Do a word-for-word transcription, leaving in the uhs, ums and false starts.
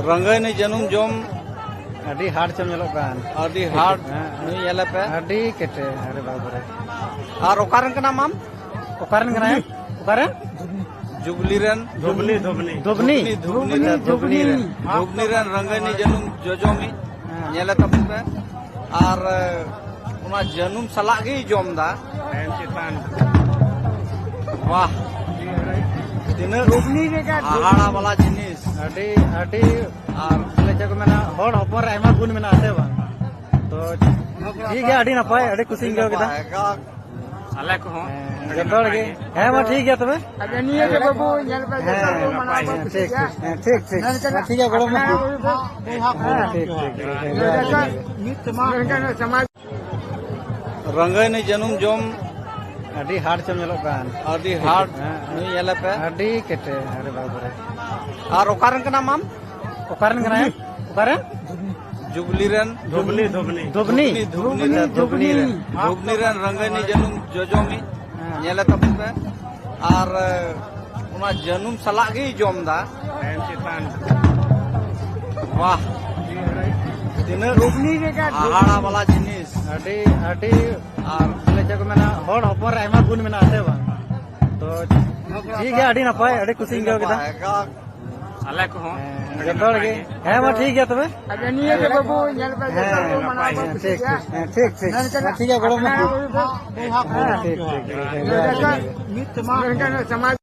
ᱨᱟᱹᱝᱜᱟᱹᱭᱱᱤ ᱡᱟᱹᱱᱩᱢ ᱡᱚᱢ᱾ ᱟᱹᱰᱤ ᱦᱟᱨᱰ ᱪᱚᱢ ᱧᱮᱞᱚᱜ ᱠᱟᱱ᱾ ᱟᱹᱰᱤ ᱦᱟᱨᱰ᱾ ᱦᱮᱸ, ᱦᱮᱸ᱾ ᱱᱩᱭ ᱧᱮᱞᱮ ᱯᱮ᱾ ᱟᱹᱰᱤ ᱠᱮᱴᱮ, ᱟᱨᱮ ᱵᱟᱵᱨᱮ᱾ ᱟᱨ ᱚᱠᱟ ᱨᱮᱱ ᱠᱟᱱᱟᱢ ᱟᱢ? ᱚᱠᱟ ᱨᱮᱱ ᱠᱟᱱᱟᱭ? ᱚᱠᱟ ᱨᱮᱱ? ᱡᱩᱵᱽᱞᱤ ᱨᱮᱱ᱾ ᱫᱷᱩᱵᱽᱱᱤ, ᱫᱷᱩᱵᱽᱱᱤ᱾ ᱫᱷᱩᱵᱽᱱᱤ, ᱫᱷᱩᱵᱽᱱᱤ, ᱫᱷᱩᱵᱽᱱᱤ ᱨᱮᱱ᱾ ᱫᱷᱩᱵᱽᱱᱤ ᱨᱮᱱ ᱨᱟᱹᱝᱜᱟᱹᱭᱱᱤ ᱡᱟᱹᱱᱩᱢ ᱡᱚᱡᱚᱢᱤᱡ᱾ ᱦᱮᱸ᱾ ᱧᱮᱞᱮ ᱛᱟᱵᱚᱱ ᱯᱮ᱾ ᱟᱨ, ᱮ, ᱚᱱᱟ ᱡᱟᱹᱱᱩᱢ ᱥᱟᱞᱟᱜ ᱜᱮᱭ ᱡᱚᱢ ᱫᱟ᱾ ᱰᱟᱭᱚᱱ ᱪᱮᱛᱟᱱ᱾ ᱵᱟᱦ᱾ ᱛᱤᱱᱟᱹᱜ ᱜᱷᱩᱜᱽᱱᱤ ᱞᱮᱠᱟ ᱦᱟᱦᱟᱲᱟ ᱵᱟᱞᱟ ᱡᱤᱱᱤᱥ᱾ ᱟᱹᱰᱤ, ᱟᱹᱰᱤ, ᱟᱨ ᱪᱮᱫ ᱠᱚ ᱢᱮᱱᱟ, ᱦᱚᱲ ᱦᱚᱯᱚᱱ ᱨᱮ ᱟᱭᱢᱟ ᱜᱩᱱ ᱢᱮᱱᱟᱜᱼᱟ, ᱥᱮ ᱵᱟᱝ? ᱛᱚ, ᱴᱷᱤᱠ ᱜᱮᱭᱟ, ᱟᱹᱰᱤ ᱱᱟᱯᱟᱭ, ᱟᱹᱰᱤ ᱠᱩᱥᱤᱧ ᱟᱹᱭᱠᱟᱹᱣ ᱠᱮᱫᱟ᱾ ᱮᱠᱟᱞ᱾ ᱟᱞᱮ ᱠᱚᱦᱚᱸ ᱦᱮᱸ, ᱟᱹᱰᱤ ᱡᱚᱛᱚ ᱦᱚᱲ ᱱᱟᱯᱟᱭ ᱜᱮ᱾ ᱜᱮ᱾ ᱦᱮᱸ, ᱢᱟ ᱴᱷᱤᱠ ᱜᱮᱭᱟ ᱛᱚᱵᱮ᱾ ᱟᱫᱚ ᱱᱤᱭᱟᱹ ᱜᱮ ᱵᱟᱹᱵᱩ, ᱧᱮᱞ ᱯᱮ, ᱦᱮᱸ, ᱡᱚᱛᱚ ᱠᱚ ᱢᱟᱱᱟᱣ ᱦᱮᱸ, ᱵᱟᱹᱵᱩ ᱴᱷᱤᱠ, ᱴᱷᱤᱠ ᱜᱮᱭᱟ᱾ ᱴᱷᱤᱠ, ᱦᱮᱸ, ᱴᱷᱤᱠ, ᱴᱷᱤᱠ ᱜᱮᱭᱟ, ᱜᱚᱲᱚ ᱢᱟ᱾ ᱟᱯᱱᱟᱨ ᱦᱚᱲ ᱫᱚ ᱵᱚᱭᱦᱟ ᱠᱚ᱾ ᱦᱮᱸ, ᱴᱷᱤᱠ, ᱴᱷᱤᱠ, ᱴᱷᱤᱠ, ᱴᱷᱤᱠ᱾ ᱢᱤᱫ ᱛᱮᱢᱟ᱾ ᱢᱮᱱᱠᱷᱟᱱ ᱥᱚᱢᱟᱡᱽ ᱨᱟᱹᱝᱜᱟᱹᱭᱱᱤ ᱡᱟᱹᱱᱩᱢ ᱡᱚᱢ᱾ ᱟᱹᱰᱤ ᱦᱟᱨᱰ ᱪᱚᱢ ᱧᱮᱞᱚᱜ ᱠᱟᱱ᱾ ᱟᱹᱰᱤ ᱦᱟᱨᱰ᱾ ᱦᱮᱸ, ᱦᱮᱸ᱾ ᱱᱩᱭ ᱧᱮᱞᱮ ᱯᱮ᱾ ᱟᱹᱰᱤ ᱠᱮᱴᱮ, ᱟᱨᱮ ᱵᱟᱵᱨᱮ᱾ ᱟᱨ ᱚᱠᱟ ᱨᱮᱱ ᱠᱟᱱᱟᱢ ᱟᱢ? ᱚᱠᱟ ᱨᱮᱱ ᱠᱟᱱᱟᱭ? ᱚᱠᱟ ᱨᱮᱱ? ᱡᱩᱵᱽᱞᱤ ᱨᱮᱱ᱾ ᱫᱷᱩᱵᱽᱱᱤ, ᱫᱷᱩᱵᱽᱱᱤ᱾ ᱫᱷᱩᱵᱽᱱᱤ, ᱫᱷᱩᱵᱽᱱᱤ, ᱫᱷᱩᱵᱽᱱᱤ᱾ ᱫᱷᱩᱵᱽᱱᱤ ᱨᱮᱱ ᱨᱟᱹᱝᱜᱟᱹᱭᱱᱤ ᱡᱟᱹᱱᱩᱢ ᱡᱚᱡᱚᱢᱤᱡ᱾ ᱦᱮᱸ᱾ ᱧᱮᱞᱮ ᱛᱟᱵᱚᱱ ᱯᱮ᱾ ᱟᱨ, ᱮ, ᱚᱱᱟ ᱡᱟᱹᱱᱩᱢ ᱥᱟᱞᱟᱜ ᱜᱮᱭ ᱡᱚᱢ ᱫᱟ᱾ ᱰᱟᱭᱚᱱ ᱪᱮᱛᱟᱱ᱾ ᱵᱟᱦ᱾ ᱛᱤᱱᱟᱹᱜ ᱜᱷᱩᱜᱽᱱᱤ ᱞᱮᱠᱟ ᱦᱟᱦᱟᱲᱟ ᱵᱟᱞᱟ ᱡᱤᱱᱤᱥ᱾ ᱟᱹᱰᱤ, ᱟᱹᱰᱤ, ᱟᱨ ᱪᱮᱫ ᱠᱚ ᱢᱮᱱᱟ, ᱦᱚᱲ ᱦᱚᱯᱚᱱ ᱨᱮ ᱟᱭᱢᱟ ᱜᱩᱱ ᱢᱮᱱᱟᱜᱼᱟ, ᱥᱮ ᱵᱟᱝ? ᱛᱚ, ᱴᱷᱤᱠ ᱜᱮᱭᱟ, ᱟᱹᱰᱤ ᱱᱟᱯᱟᱭ, ᱟᱹᱰᱤ ᱠᱩᱥᱤᱧ ᱟᱹᱭᱠᱟᱹᱣ ᱠᱮᱫᱟ᱾ ᱮᱠᱟᱞ᱾ ᱟᱞᱮ ᱠᱚᱦᱚᱸ ᱦᱮᱸ, ᱟᱹᱰᱤ ᱡᱚᱛᱚ ᱦᱚᱲ ᱱᱟᱯᱟᱭ ᱜᱮ᱾ ᱜᱮ᱾ ᱦᱮᱸ, ᱢᱟ ᱴᱷᱤᱠ ᱜᱮᱭᱟ ᱛᱚᱵᱮ᱾ ᱟᱫᱚ ᱱᱤᱭᱟᱹ ᱜᱮ ᱵᱟᱹᱵᱩ, ᱧᱮᱞ ᱯᱮ, ᱡᱚᱛᱚ ᱦᱮᱸ, ᱠᱚ ᱢᱟᱱᱟᱣ ᱱᱟᱯᱟᱭ, ᱵᱟᱹᱵᱩ ᱦᱮᱸ, ᱴᱷᱤᱠ, ᱴᱷᱤᱠ ᱜᱮᱭᱟ᱾ ᱴᱷᱤᱠ, ᱦᱮᱸ, ᱴᱷᱤᱠ ᱜᱮᱭᱟ, ᱜᱚᱲᱚ ᱢᱟ᱾ ᱢᱮᱱᱠᱷᱟᱱ ᱟᱵᱚ ᱫᱚ ᱵᱚᱭᱦᱟ ᱠᱚ᱾ ᱦᱮᱸ, ᱴᱷᱤᱠ, ᱴᱷᱤᱠ, ᱴᱷᱤᱠ, ᱴᱷᱤᱠ᱾ ᱢᱤᱫ ᱛᱮᱢᱟ᱾ ᱢᱮᱱᱠᱷᱟᱱ ᱥᱚᱢᱟᱡᱽ